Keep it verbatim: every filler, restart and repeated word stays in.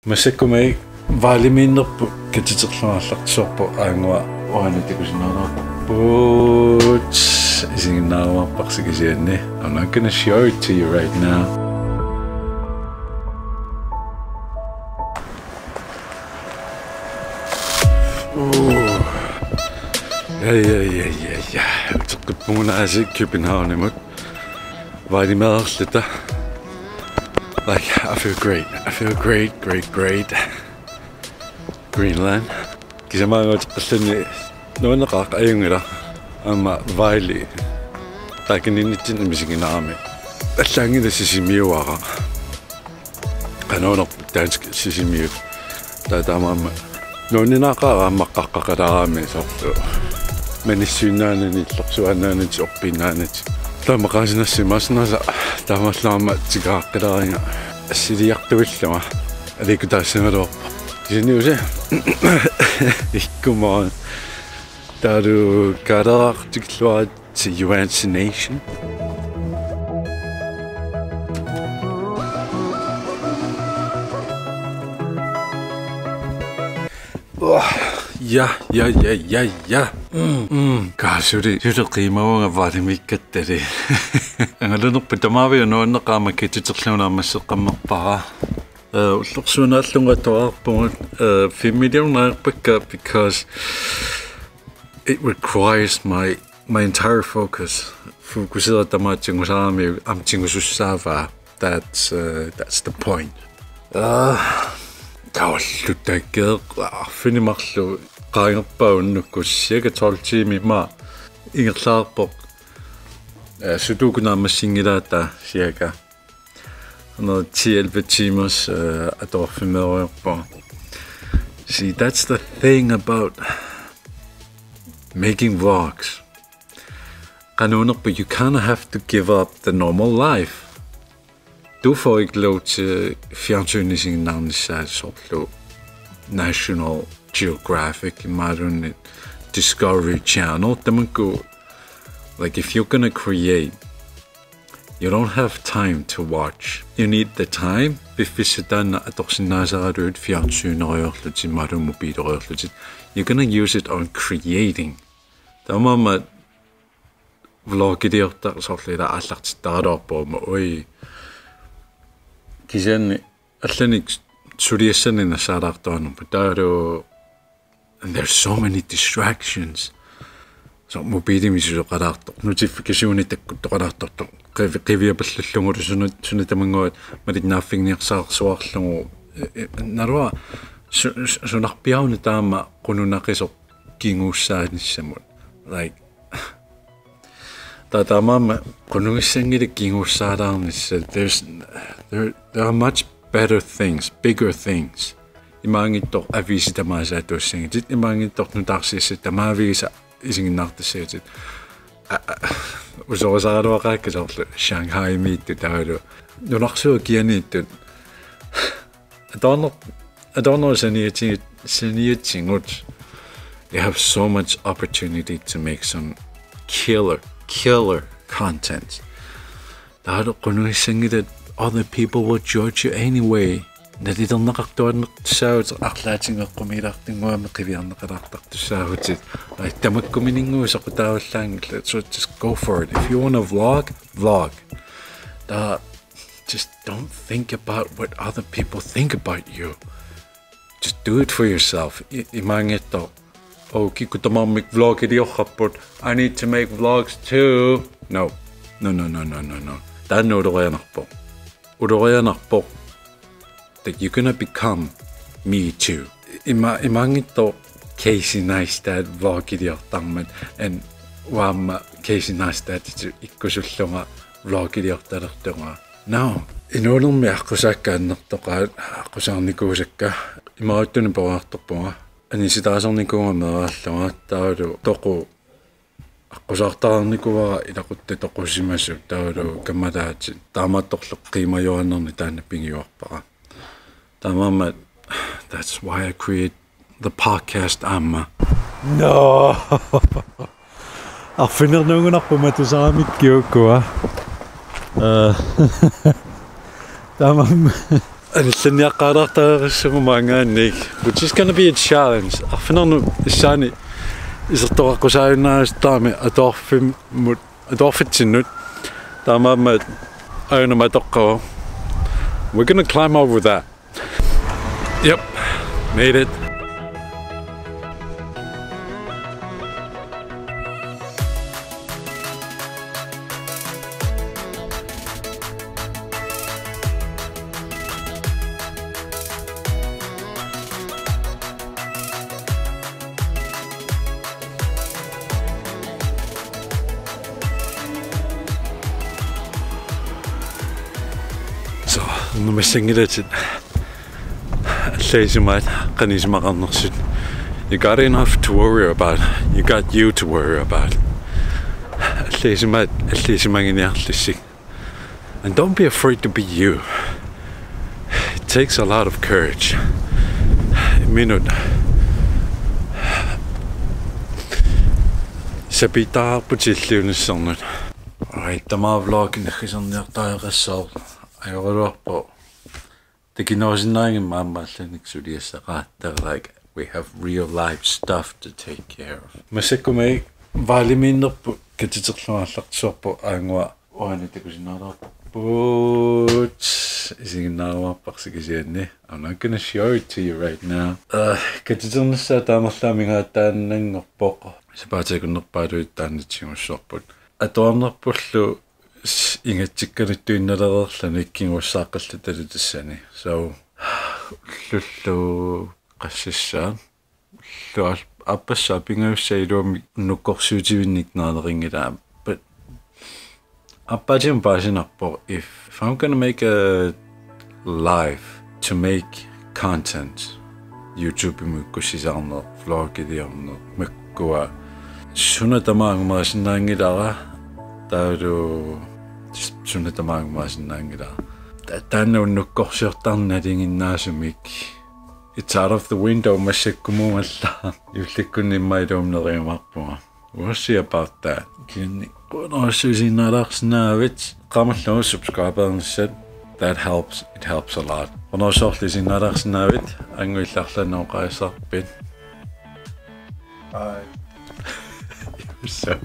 Massakkut Valimiinnerput katiterlugu aallartilerpoq, aajuna uani takusinnaanerput isiginnaarumaarparsi kisianni. I'm not gonna show it to you right now. Ooh. Ja, ja, ja, ja, ja. Uteqqippugut aasiit Københavnimut. Valimiilerluta. Like, I feel great. I feel great, great, great. Greenland. Kisianni maanga uteqqillunga nuanneqaaq, ajunngilaq. Aamma Vali. Taakaniinnitsinni misiginarami. Allaanngilaq Sisimiuara. Qanoq oqarpa danskit Sisimiut. Taava taamaammat nuanninaqaaq aamma qaqqaqalaarami soorlu. Manissuinnaanani, illorsuinnaanani, orpiinnaanani. Taava maqaasinassi masinasa taamaallaat aamma tikeraaqqilaariga assiliartuillunga. Aliikkutaassagaluarpoq. Kisianni usi. Ikkumaarpoq. Taavalu kaaleeraaq tikilluarit til U N C Nation. Uah, ja, ja, ja, ja, ja. Mm, mm. Kaasuli, suli qiimavunga Valimiikkattali. Angalanerput tamaviat nuanneqaaq, aamma katiterlugu naammasseqqammerpara. Eh, ullorsuunaallunga atuarpugut, eh, filmiliorneq ajorpakka because it requires my, my entire focus. Fokusera tamaat tigusaramiuk aamma tigusussaavaa. That's, uh, that's the point. Uh, taavalu takkeeq arfineq-marluk qaangerpaat unnukkut cirka tolv timer ima ingerlaarpoq. Uh, Sudoku naammassinngilaat cirka. Another ti elleve timers, uh, atuarfimmeriarpunga. See, that's the thing about making vlogs. Qanoq oqarpa, you kind of have to give up the normal life. Du får ikke lov til fjernsynet isiginnaarnissaa soorlu National Geographic imaluunniit Discovery Channel. Tamakku, like, if you're gonna create, you don't have time to watch. You need the time. Piffissaq taanna atorsinnaasaraluit fjernsyneeriarlutit imaluunniit mobiileriarlutit. You're gonna use it on creating. Taamaammat vlogiliortaq soorlu ila aallartittaraluarpoq aamma, ui. Kisianni allanik suliassanik nassaalaartuaannarpoq. Taavalu, and there's so many distractions. So mobiilimi susoqalaartoq, notificationit takkuttoqalaartartoq. Qivi-, qiviapallallugu suna, suna tamannguaq malinnaaffigineqarsuarlugu. Eh, eh, naluara su-, su-, sunarpiaruna taama qununaqisoq kinguussaanissamut. Like, taava taamaammat qunugissanngilaq kinguussaalaarnissaq. There's, there, there are much better things, bigger things. Imaanngitsoq aviisit tamaasa atuassagitit, imaanngitsoq nutaarsiassat tamaviisa isiginnaartassagatit. A-, a-, usorisaraluaqaakka soorlu Shanghaimiittut taavalu nunarsuup kianiittut. Atuarneq-, atuarnerup saniati-, saniatigut. You have so much opportunity to make some killer, killer content. Taavalu qunugissanngilaq, other people will judge you anyway. Nalilerneqartuaannartussaavutit, arlaatigut eqqumiilaartunnguamik qiviarneqalaartartussaavutit. Ai, tamakkuminngaanniit soqutaavallaanngillat. So just go for it. If you wanna vlog, vlog. Taava just don't think about what other people think about you. Just do it for yourself. I-, imaanngitsoq, oh, kikkut tamarmik vlogiliorput. I need to make vlogs too. No. No, no, no, no, no, no. Taanna ulorianarpoq. Ulorianarpoq that you're gonna become me too. Ima-, imaanngitsoq Casey Neistat vlogiliortarmat, and uanga aamma Casey Neistat ikkusullunga vlogiliortalertunga. No. Inuunermi aqqusaakka annertoqaat, aqqusaarnikuusakka. Imaattunik peraartorpunga. Anisitaasornikuuvunga meeraallunga, taavalu toqu aqqusaartaraarnikuuara, ilaquttat toqusimasut, taavalu kammalaatit. Taamaattorli qiimajuaannarneq taanna pigiuarpara. Taamaammat, that's why I create the podcast aamma. No. Arfineq-marlunngorpoq matusaramikkit ukua. Eh, taamaammat. Anillanniaqqaalaartariaqassagut maanngaanniit. But it's gonna be a challenge. Arfineq-marlunnik issaani isertoqaqqusaajunnaartarami atuarfimmut, atuarfitsinnut. Taamaammat aajuna matoqqavoq. We're gonna climb over that. Yep, made it. So, numassangilatit. Allaisimaat qanoq isumaqarnersut. You got enough to worry about. You got you to worry about. Allaisimaat, allaisimaannginiarlusi. And don't be afraid to be you. It takes a lot of courage. Minut. Sapiittariaqarputit illiunissannut. Alright, tamaat vlog naggaserniartariaqassaaq. Ajoraluarpoq. Takunerusinnaanngimmat aamma allanik suliassaqaat. They're like, we have real life stuff to take care of. Massakkut Valimiinnerput katiterlugu aallartipput, aangua uani takusinnaalerput. Isiginnaarumaarparsi kisianni. I'm not gonna show it to you right now. Uh, katiternissaa taamarluaminngaanniit taannanngorpoq. Sapaatip akunnerpaaluit taanna tigussorput. Atuarnerpullu s-, ingatsikkaluttuinnalereerluni kingusaaqqalluta tassani. So, ullut qassassaat. Ullut aappassaat pingajussaat iluamik unnukkorsiutivinnik naaneqanngilaa. But aappaatigut paasinarpoq, if, if I'm gonna make a live to make content, YouTube-imut ikkussisaarneq, vlogiliorneq, makkua. Suna tamaat angumaasinnaanngilara, taavalu suna tamaat angumaasinnaanngilara. Ta-, taanna unnukkorsiortarneq nalinginnaasumik. It's out of the window massakkumuugallaaq. Juullikkunni immaqa iluamik neriumaarpunga. We'll see about that. Kisianni qujanarsuaq isiginnaalaarsinnaagavit. Qaammallu subscribernissat. That helps. It helps a lot. Qujanarsuaq isiginnaalaarsinnaagavit. Anguillarlannoqaisarpit. Bye. So